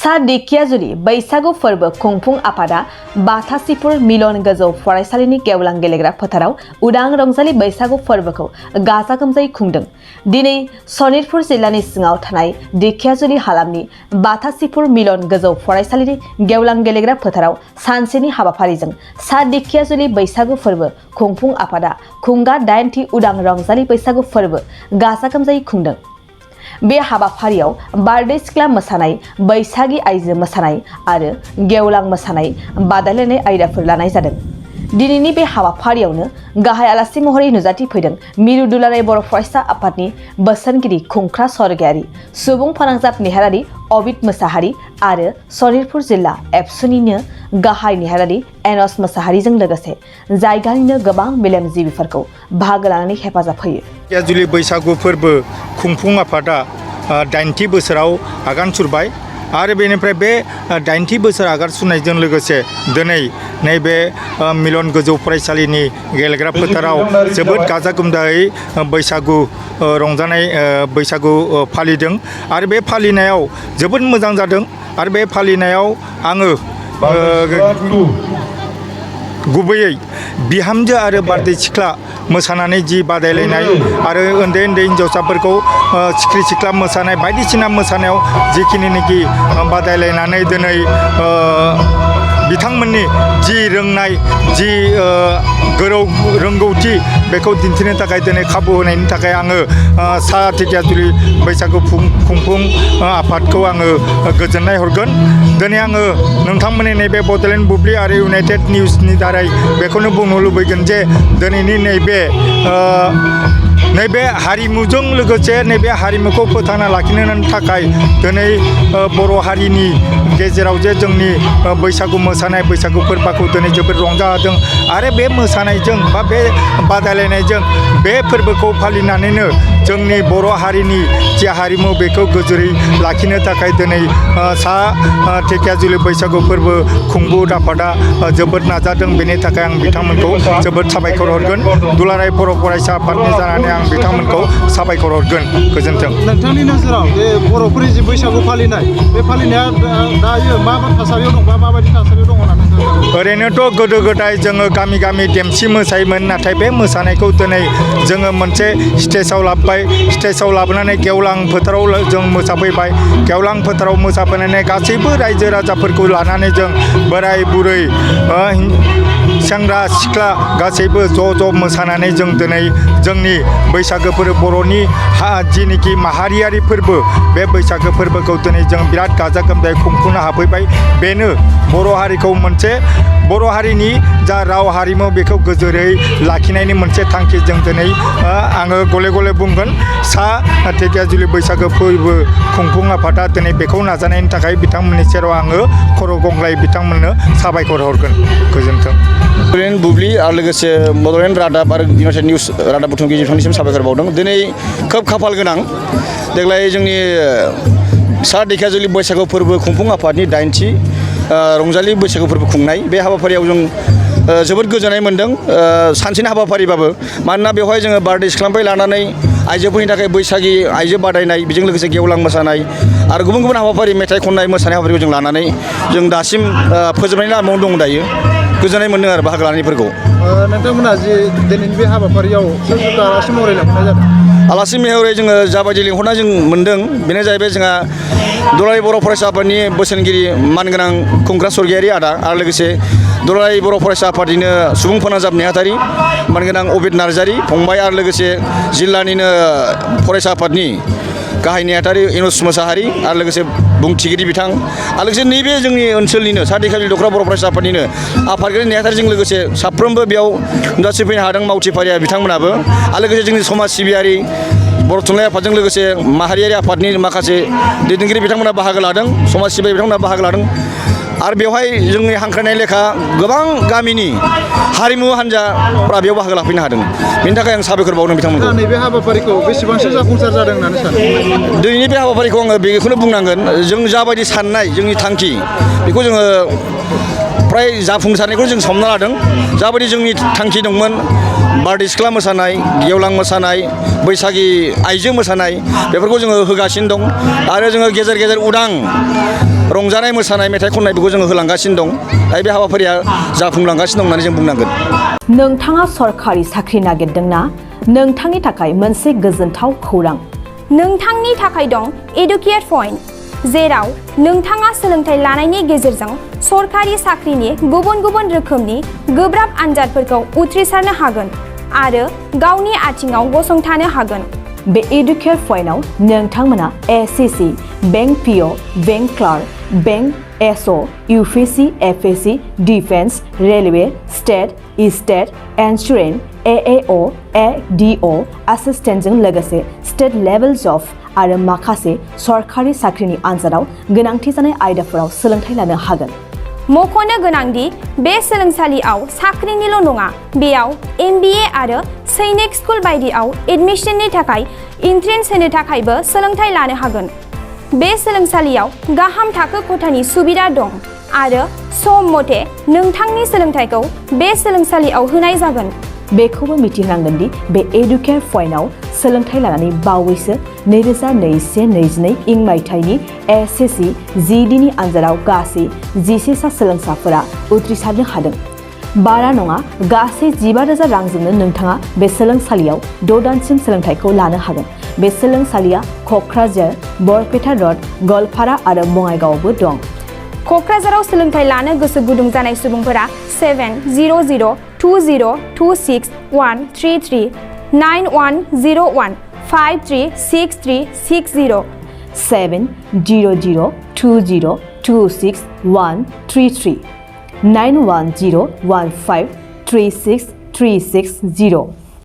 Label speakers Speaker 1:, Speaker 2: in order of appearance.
Speaker 1: सा दिखियाजुलि बैसागु फोरबो खुंफुं आफादा बाथासिपुर मिलन गोजौ फरायसालिनि गेवलां गेलेग्रा फोथाराव उदां रंजालि बैसागु फोरबोखौ गाजा गोमजायै खुंदों। दिनै सनितपुर जिल्लानि सिङाव थानाय दिखियाजुलि हालामनि बाथासिपुर मिलन गोजौ फरायसालिनि गेवलां गेलेग्रा फोथाराव सानसेनि हाबाफारिजों सा दिखियाजुलि बैसागु फोरबो खुंफुं आफादा खुंगा 8थि उदां रंजालि बैसागु फोरबो गाजा गोमजायै खुंदों। बे हाबाफारियाव बारदै सिख्ला मोसानाय, बैसागी आइजो मोसानाय आरो गेवलां मोसानाय बादायलायनाय आयदाफोर लानाय जादों। दिनैनि बे हाबाफारियावनो गाहाय आलासि महरै नुजाथि फैदों मिरु दुलाराय बर' फरायसा आफादनि बोसोनगिरि खुंख्रा स्वर्गियारि, सुबुं फोनांजाब नेहारारि अबित मोसाहारि आरो सनितपुर जिल्ला एबसुनिनो गाहाय नेहारारि एनस मोसाहारिजों लोगोसे जायगानिनो गोबां मेलेमजिबिफोरखौ बाहागो लानानै हेफाजाब होयो।
Speaker 2: दिखियाजुलि बैसागु फोरबो खुंफुं आफादा 8थि बोसोराव आगान सुरबाय आरो बेनिफ्राय बे 8थि बोसोर आगान सुरनायजों लोगोसे दिनै नैबे मिलन गोजौ फरायसालिनि गेलेग्रा फोथाराव जोबोद गाजा गोमजायै बैसागु रंजानाय बैसागु फालिदों आरो बे फालिनायाव जोबोद मोजां जादों आरो बे फालिनायाव आङो गुबैयै बिहामजो आरो बारदै सिख्ला मोसानानै जि बादायलायनाय आरो उन्दै उन्दै हिन्जावसाफोरखौ सिख्रि सिख्ला मोसानाय बायदिसिना मोसानायाव जिखिनिखि बादायलायनानै दिनै बिथांमोननि जि रोंनाय जि रोंगौथि बेखौ दिन्थिनो थाखाय दिनै खाबु होनायनि थाखाय आङो सा दिखियाजुलि बैसागु खुंफुं आफादखौ आङो गोजोननाय हरगोन। दिनै आङो नोंथांमोननि नैबे बड'लेण्ड बुब्लि आरो इउनाइटेड निउसनि दारै बेखौनो बुंनो लुबैगोन जे दिनैनि नैबे हारिमुजों लोगोसे नैबे हारिमुखौ फोथांना लाखिनो थाखाय दिनै बर' हारिनि गेजेराव जे जोंनि बैसागु मोसानाय बैसागु फोरबोखौ दिनै जोबोद रंजादों आरो बे मोसानायजों बा बे बादायलायनायजों बे फोरबोखौ फालिनानैनो जोंनि बर' हारिनि जे हारिमु बेखौ गोजोरै लाखिनो थाखाय दिनै सा दिखियाजुलि बैसागु फोरबो खुंफुं आफादा जोबोद नाजादों। बेनि थाखाय आं बिथांमोनखौ जोबोद साबायखर हरगोन। दुलाराय बर' फरायसा आफादनि जानानै आं बिथांमोनखौ साबायखर हरगोन। गोजोन्थों।
Speaker 3: नोंथांनि नोजोराव बे बर'फोरनि जि बैसागु फालिनाय बे फालिनाया दायो मा थासारियाव दं बा माबायदि थासारियाव दङ होननानै
Speaker 2: ओरैनोथ' गोदो गोदाय जोङो गामि गामि देमसि मोसायोमोन, नाथाय बे मोसानायखौ दिनै जोङो मोनसे स्टेजाव लाबोबाय। स्टेजाव लाबोनानै गेवलां फोथाराव जों मोसाफैबाय। गेवलां फोथाराव मोसाफैनानै गासैबो रायजो राजाफोरखौ लानानै जों बोराय बुरै सेंग्रा सिख्ला गासैबो ज' ज' मोसानानै जों दिनै जोंनि बैसागो फोरबो बर'नि जिनिखि माहारियारि फोरबो बे बैसागो फोरबोखौ दिनै जों बिराद गाजा गोमजायै खुंफुंनो हाफैबाय। बेनो बर' हारिखौ मोनसे बर' हारिनि जा राव हारिमु बेखौ गोजोरै लाखिनायनि मोनसे थांखिजों दिनै आङो गले गले बुंगोन सा दिखियाजुलि बैसागो फोरबो खुंफुं आफादा दिनै बेखौ नाजानायनि थाखाय बिथांमोननि सेराव आङो खर' गंग्लाय बिथांमोननो साबायखर हरगोन। गोजोन्थों।
Speaker 4: बड'लेण्ड बुब्लि आरो लोगोसे बड'लेण्ड रादाब आरो इउनाइटेड निउस रादाब बुथुमगिरि बिथांनिसिम साबायखर बावदों। दिनै खोब खाफाल गोनां देग्लाय जोंनि सा दिखियाजुलि बैसागु फोरबो खुंफुं आफादनि 8थि रंजालि बैसागु फोरबो खुंनाय बे हाबाफारियाव जों जोबोद गोजोननाय मोन्दों। सानसेनि हाबाफारिबाबो मानोना बेवहाय जोङो बारदै सिख्लानिफ्राय लानानै आइजोफोरनि थाखाय बैसागि आइजो बादायनाय बेजों लोगोसे गेवलां मोसानाय आरो गुबुन गुबुन हाबाफारि मेथाइ खननाय मोसानाय हाबाफारिखौ जों लानानै जों दासिम फोजोबनायनि लामायाव दं दायो। गोजोननाय मोन्दों आरो बाहागो लानायफोरखौ।
Speaker 3: नोंथांमोना जि दिनैनि बे हाबाफारियाव सोर सोरखौ आलासि महरै लेंहरनाय जादों?
Speaker 4: आलासि महरै जोङो जाबायदि लेंहरनाय जों मोन्दों बेनो जाहैबाय जोंहा दुलाराय बर' फरायसा आफादनि बोसोनगिरि मानगोनां खुंख्रा स्वर्गियारि आदा आरो लोगोसे दुलाराय बर' फरायसा आफादनिनो सुबुं फोनांजाब नेहाथारि मानगोनां अबित नार्जारि फंबाय आरो लोगोसे जिल्लानिनो फरायसा आफादनि गाहाय नेहाथारि एनस मोसाहारि आरो लोगोसे बुंथिगिरि बिथां आरो लोगोसे नैबे जोंनि ओनसोलनिनो सा दिखियाजुलि दख'रा बर' फरायसा आफादनिनो आफादगिरि नेहाथारिजों लोगोसे साफ्रोमबो बेयाव नुजाथिफैनो हादों मावथिफारिया बिथांमोनाबो आरो लोगोसे जोंनि समाज सिबियारि बर' थुनलाइ आफादजों लोगोसे माहारियारि आफादनि माखासे दैदेनगिरि बिथांमोना बाहागो लादों, समाज सिबियारि बिथांमोना बाहागो लादों आरो बेवहाय जोंनि हांख्रायनाय लेखा गोबां गामिनि हारिमु हान्जाफ्रा बेयाव बाहागो लाफैनो हादों। बेनि थाखाय आं साबायखर बावदों बिथांमोनखौ।
Speaker 3: नैबे हाबाफारिखौ बेसेबांसो जाफुंसार जादों होननानै सानो?
Speaker 4: दिनैनि बे हाबाफारिखौ आङो बेखौनो बुंनांगोन जों जाबायदि साननाय जोंनि थांखि बेखौ जोङो फ्राय जाफुंसारनायखौ जों हमना लादों। जाबायदि जोंनि थांखि दंमोन बारदै सिख्ला मोसानाय, गेवलां मोसानाय, बैसागी आइजो मोसानाय बेफोरखौ जोङो होगासिनो दं आरो जोङो गेजेर गेजेर उदां रंजानाय मोसानाय मेथाइ खननाय बेखौ जोङो होलांगासिनो दं बे हाबाफारिया जाफुंलांगासिनो दं होननानै जों बुंनांगोन
Speaker 1: नोंथाङा सरखारि साख्रि नागिरदोंना नोंथांनि थाखाय मोनसे गोजोनथाव खौरां
Speaker 5: नोंथांनि थाखाय दं एडुकेट पइन्ट जेराव नोंथाङा सोलोंथाइ लानायनि गेजेरजों सरखारि साख्रिनि गुबुन गुबुन रोखोमनि गोब्राब आनजादफोरखौ उथ्रिसारनो हागोन आरो गावनि आथिङाव गसंथानो हागोन
Speaker 1: बे एडुकेट पइन्टआव नोंथांमोना SSC bank PO bank clerk bank SO UPSC FSC defence railway state insurance AAO ADO एसिस्टेन्टजों लोगोसे स्टेट लेभेल जब आरो माखासे सरखारि साख्रिनि आनजादाव गोनांथि जानाय आयदाफोराव सोलोंथाइ लानो हागोन
Speaker 5: मख'नो गोनांदि बे सोलोंसालियाव साख्रिनिल' नङा बेयाव MBA आरो सैनिक स्कुल बायदियाव एडमिशननि थाखाय एन्ट्रेन्स होनो थाखायबो सोलोंथाइ लानो हागोन बे सोलोंसालियाव गाहाम थाखो खथानि सुबिदा दं आरो सम मथे नोंथांनि सोलोंथाइखौ बे सोलोंसालियाव होनाय जागोन
Speaker 1: बेखौबो मिथिनांगोन दि बे एडुकेट पइन्टआव सोलोंथाइ लानानै बावैसो 2021-22 इं मायथाइनि एसएससि जिडिनि आनजादाव गासै 11 सा सोलोंसाफोरा उथ्रिसारनो हादों बारा नङा गासै 15,000 रांजोंनो नोंथाङा बे सोलोंसालियाव 6 दानसिम सोलोंथाइखौ लानो हागोन बे सोलोंसालिया क'क्राझार बरपेटा रड गवालपारा आरो बङाइगावआवबो दं
Speaker 5: क'क्राझाराव सोलोंथाइ लानो गोसो गुदुं जानाय सुबुंफोरा 70020261333 9101 536360
Speaker 1: 70020261333 9101536360